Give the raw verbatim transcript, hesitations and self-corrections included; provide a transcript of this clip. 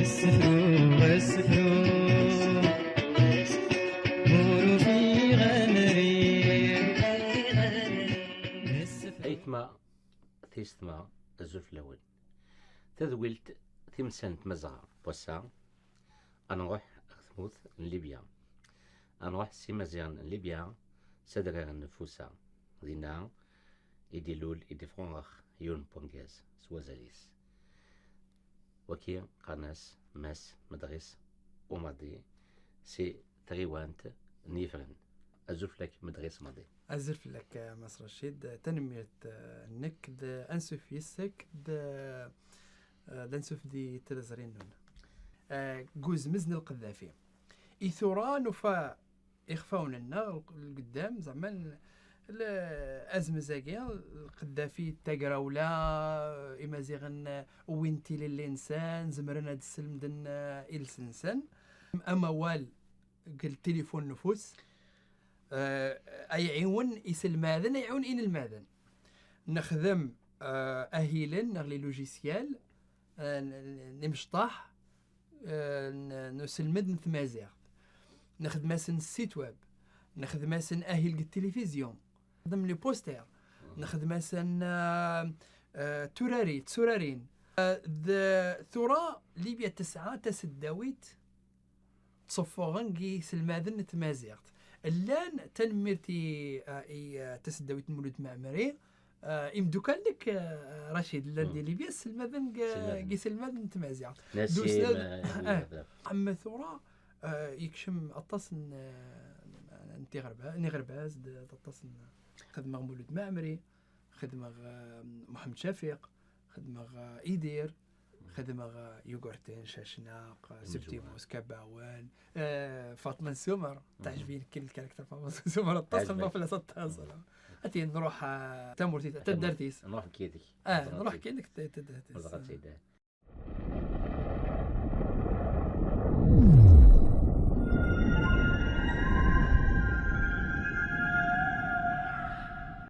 Sefru, sefru, ur ufiɣ amrig. Aytma, tiyessetma, azul fell-awen. Tadwilt timelsa n Tmazɣa n wass-a, ad nruḥ ɣer tmurt n Libya. Ad nruḥ s Imaziɣen n Libya, s adrar n Fusa. Dinna i d-ilul, i d-ifrurex yiwen n urgaz s wazal-is. Waki qqaren-as Mass Medris Umadi, si tɣiwant n Yifren. Azul fell-ak, Medris Umadi. Azul fell-ak, a Mass Racid. Tanemmirt, eh, nekk d ansuf yis-k d, eh, d ansuf di tliẓri-nnun. Eh, deg uzmez n Lqeddafi. I tura nufa ixfawen-nneɣ lqeddam, zeɛma l-, l-, azmez-agi, Lqeddafi d tagrawla, Imaziɣen wwin tilelli-nsen, zemren ad sselmden, eh, iles-nsen. Amawal deg tilifun n ufus, eh, ay iɛiwen iselmaden, ay iɛiwen inelmaden. Nexdem, eh, ahilen neɣ les logiciels, eh, n, n, n imecṭaḥ, eh, n, n uselmed n tmaziɣt. Nexdem-asen site web, nexdem-asen ahil deg tilifizyu, nexdem les posters, nexdem-asen, eh, eh, turari, turarin. Eh, d tura Libya tesɛa taseddawit ttṣeffuɣen deg yiselmaden n tmaziɣt. Llan, tanemmirt i, i, eh, taseddawit n Mulud Mɛemmri, eh, imdukkal-ik, eh, Racid, llan di Libya sselmaden deg, deg yiselmaden n tmaziɣt. Nasim, d uslad, eh, eh, am tura, eh, yekcem aṭas n, eh, n tiɣerba-, n iɣerbaz, d, d aṭas n, xedmeɣ Mulud Mɛemmri, xedmeɣ, eh, Muḥemmed Cafiq, xedmeɣ, eh, Idir, xedmeɣ, eh, Yugurten, Cacnaq, eh, Sebtimus, Kabawen, eh, Faṭma n Sumer. Teɛjeb-iyi nekk lkarakter Faṭma n Sumer aṭas, xedmeɣ fell-as aṭas. Ati nruḥ, eh, tamurt-is, taddart-is. Nruḥ nekk yid-k. Ah, nruḥ nekk yid-k, taddart-is.